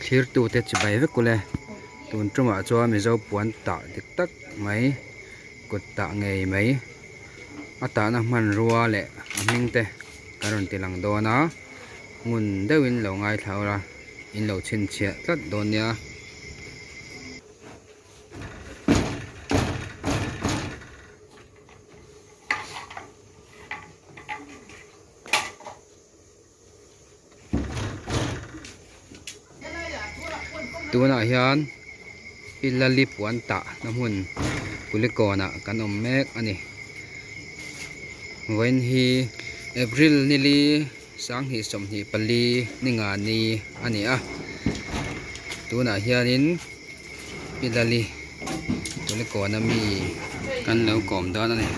Thlirtute chibai vek ule tun tumah chuan mizo puan tah dik tak mai kut tah ngei mai a tahna hmanrua leh a hming te kan rawn ti lang dawn a ngun deuhin lo ngaithla ula in lo chhinchhiah tlat dawn nia. Tunah hian Pilali puan tah na hmun Kulikawn ah kan awm mek a ni. Vawiin hi April nili sanghnih 24 ni nga ni a ni a. Tunah hianin Pilali Kulikawn a mi kan lo kawm dawn a ni.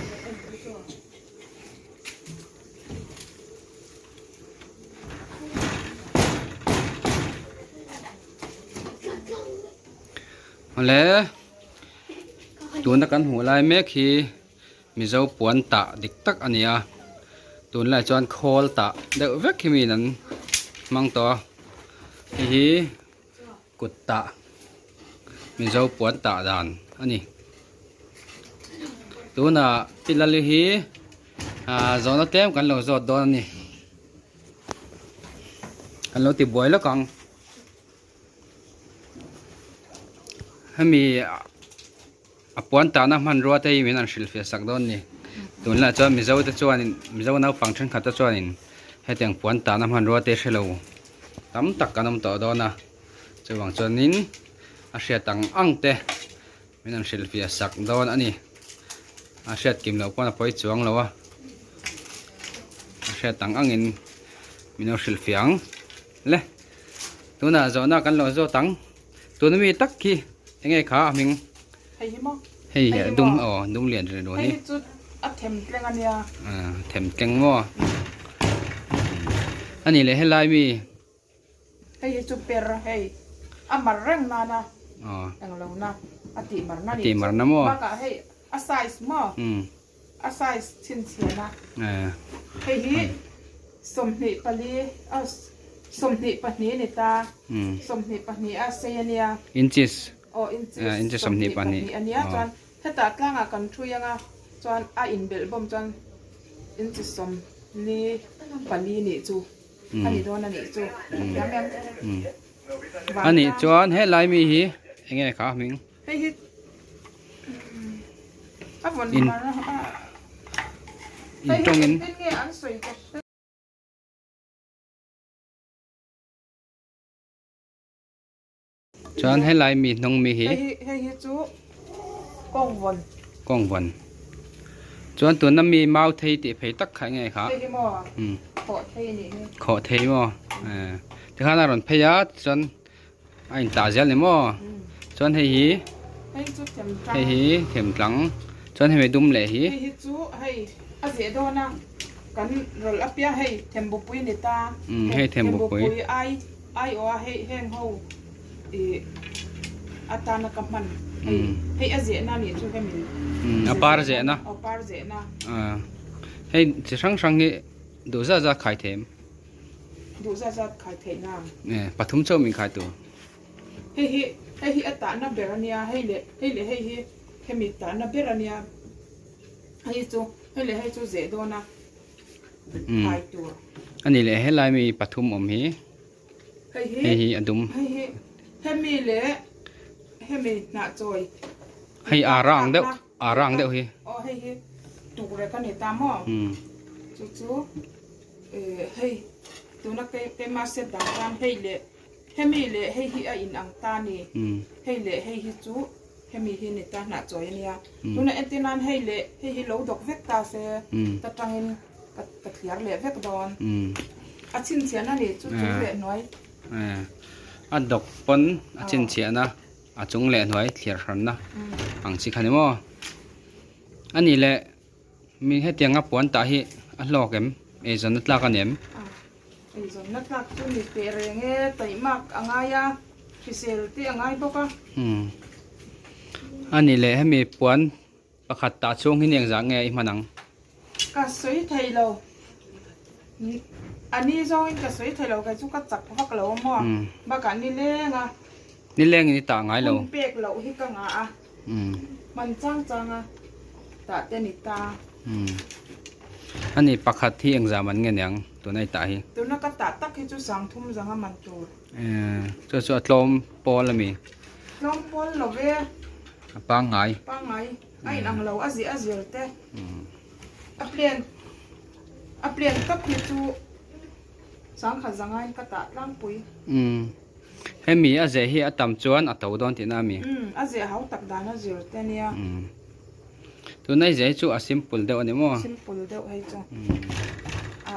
Awle tuna kan hmuh lai mek hi Mizo puan tah dik tak a ni a tunlai chuan khawl tah deuh vek hi miin an hmang tawh a hei hi kut tah Mizo puan tah dan a ni tunah Pi Lali hi ah zawhna tlem kan lo zawt dawn a ni kan lo ti buai lawk ang hemi a puan tahna hmanrua te hi min an hrilhfiah sak dawn a ni tunlai chuan Mizo te chuanin Mizo naupang thenkhat te chuanin hetiang puan tahna hmanrua te hre lo tam tak kan awm tawh dawn a chuvang chuanin a hriat ang ang te min an hrilhfiah sak dawn a ni a hriat kim loh pawn a pawi chuang lo a a hriat ang angin min lo hrilhfiah ang le tunah zawhna kan lo zawt ang tuna mi tak khi enge kha a hming hei hi maw hei hi dum aw dum lian ri hei hi chu a them tleng a nia a them tleng maw a ni leh helai mi Hei hi chu per hei a mar reng nana englo na a tih mar na ni chu bakah hei a size maw a size chhinchhiahna hei hi 24 22 ni ta 22 a sei a nia inches aw inches 22 a nia chuan hetah tlangah kan thui anga chuan a inbelh bawm chuan inches 44 nih chu. A ni dawn a nih chu a thiam em. A nih chuan helai mi hi enge kha a hming? Hei hi a vawn mar a in tawngin hei hi nge an sawi ka hre Chuan helai mi hnung mi hi hei hi chu kawng vawn kawng vawn chuan tuna mi mau thei tih phei tak kha enge kha hei hi maw khawh thei nih hi khawh thei maw tikhan a rawn phei a chuan a in tah zel ni maw chuan hei hi hei chu them tlang hei hi them tlang chuan hemi dum leh hi hei hi chu hei a zeh dawn a kan rawlh apiang hei them bupui ni ta hei them bupui ai Aiawh a hei heng ho ih atana ka hman hei hei a zehna nih chu hemi a par zehna aw par zehna hei chi hrang hrang hi duh zat zat khai theih em duh zat zat khai theih na pathum chauh min khai tur hei hi hei hi a tahna ber ania hei leh hei leh hei hi hemi tahna ber ania hei chu hei leh hei chu zeh dawn a khai tur. A ni leh helai mi pathum awm hi hei hi a dum. Hei hi hemi leh hemi hnah chawi. Hei a rang deuh a rang deuh hi. Aw hei hi tukrek a ni ta maw chu chu hei tuna keima set dang tan hei leh hemi leh hei hi a inang ta ni hei leh hei hi chu Hemi hi ni ta hnah chawi a nia. Tunah entir nan hei leh hei hi lo dawk vek ta se ta tangin ka thliar leh vek dawn. A chhinchhiahna ni chu chung leh hnuai. A dawk pawn a chhinchhiahna a chung leh hnuai thliar hranna ang chi kha ni maw. A nih leh mi hetianga puan tah hi a hlawk em? Eizawnna tlak a ni em? Eizawnna tlak chu ni teh reng e, taihmak a ngai a, hrisel te a ngai bawk a. Umm. A nih leh hemi puan pakhat tah chhung hi ni engzah nge i hman ang? Ka sawi thei lo. A ni zawngin ka sawi thei lo, kei chu ka chak vak lo maw? Bakah nileng a. Nilengin i tah ngai lo. Hun pek loh hi ka ngah a. Hman chang chang a tah te ni ta. A ni pakhat hi engzah man nge niang tuna i tah hi? Tuna ka tah tak hi chu sangthum zanga man tur. Chu chu a tlawm pawl a mi? Tlawm pawl lo ve. A pangngai. Pangngai. A inang lo a zir a zir te. A plan a plan tak hi chu sangkhat zangain ka tah tlangpui. Hemi a zeh hi a tam chuan a to dawn tihna a mi? Umm a zeh hau tak dan a zir te nia. Tuna i zeh hi chu a simple deuh a ni maw? Simple deuh hei chu. A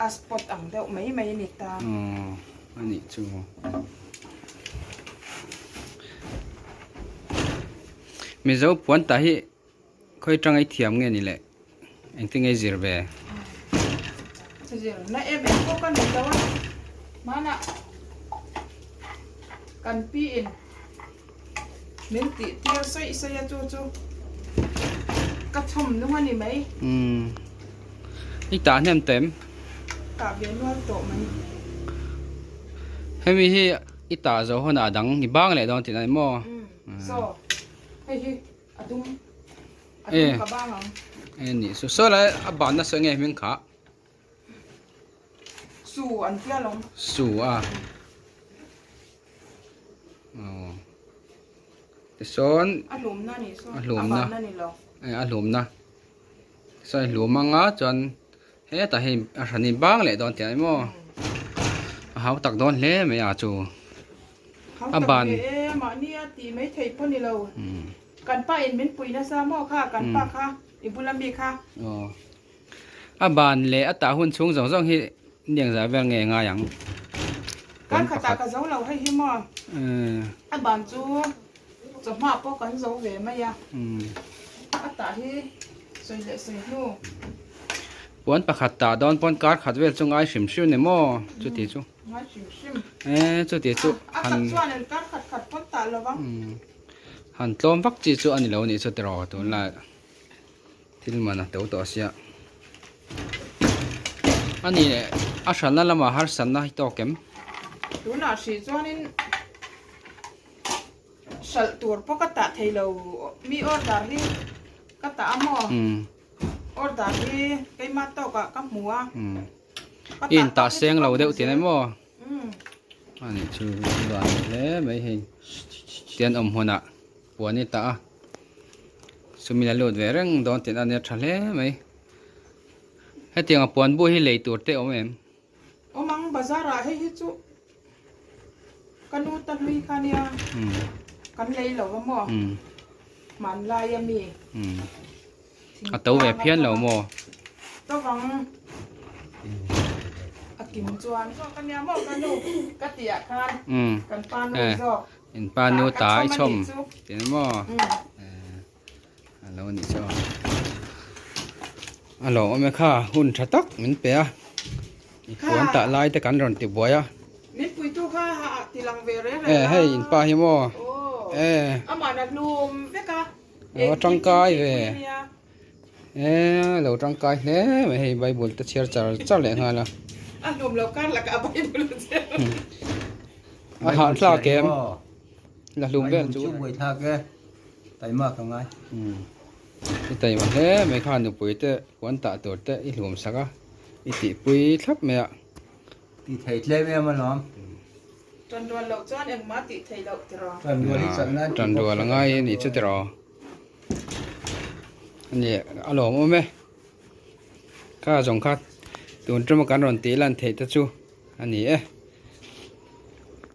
a spot ang deuh mai mai a ni ta. Aw a nih chu. Mizo puan tah hi Khawi tang ei thiam nge ni le? Engtin nge i zir ve? Zir na em em pawh ka nei lo a, hmanah kan pi in min tih tir sawi sawi a chu chu ka chhawm nung a ni mai. Umm i tah hnem tawh em? Tah ve nual tawh mai. Hemi hi i tah zawh hunah a dang i bang leh dawn tih na ni maw? Umm saw hei hi. A dum a dum ka bang ang. E ni su saw lai a ban nasa nge hming kha. Su an tia lawm. Su a. Oh. Tisawn a hlum na ni so. A hlum na. A ban na ni lo. E a hlum na. Saw hlum anga chuan hetah hei a hran in bang leh dawn tih a ni maw. A hau tak dawn hle mai a chu. Hau tak ve e, mahni a tih mai thei pawh ni lo. Kan pa in min pui nasa maw kha, kan pa kha, i bula mi kha. Aw. A ban leh a tah hun chhung zawng zawng hi niang zah vel nge ngai ang. Kan khatah ka zo lo hei hi maw. A ban chu chawhma pawh kan zo ve mai a. A tah hi sawi leh sawi hnu. Puan pakhat tah dawn pawn kar khat vel chu ngai hrim hrim ni maw chuti chu. Ngai hrim hrim. E chuti chu han. A tak chuan an kar khat khat pawn tah lo vang. Han tlawm vak chi chu a ni lo nih chu tiraw tunlai thil man a to tawh sia. A ni a hranna lamah harsatna hi tawk em? Tunah hrih chuanin hralh tur pawh ka tah thei lo mi order hi ka tah a maw? Order hi keimah tawkah ka hmu a. I intah seng lo deuh tih emaw a nih chu dan hle mai hei tian awm hunah puan i tah a chumi la lut ve reng dawn tih a nia tha hle mai hetiang a puan bu hi lei tur te awm em awm ang bazar ah hei hi chu ka nu ta hlui kha nia kan lei lo va maw hmanlai a mi A to ve phian lo maw? To vang a kim chuan zawk a nia maw ka nu ka tih ah khan kan pa nu zawk in pa nu ta i chhawm ti ni maw a lo nih chu a lo awm e kha hun tha tak min pe a i puan tah lai te kan rawn ti buai a min puitu kha ti lang ve reng reng a hei in pa hi maw e amah na hlum vek a Lo tangkai ve e lo tangkai hle mai hei bible te chhiar char char leh nghal a a hlum lo kar lakah a bible a chhiar a hah thlak em la hlum vel chu buai thlak e taima ka ngai i taima hle mai kha nupui te puan tah tur te i hlum sak a i tihpui thlap mai a ti thei tlem em alawm Tanrual loh chuan engmah tih theih loh tiraw? Tanrual hi chak nan Tanrual a ngai a nih chu tiraw? A ni a lawmawm e. Kha zawng kha tun tuma kan rawn tih lan theih te chu a ni e.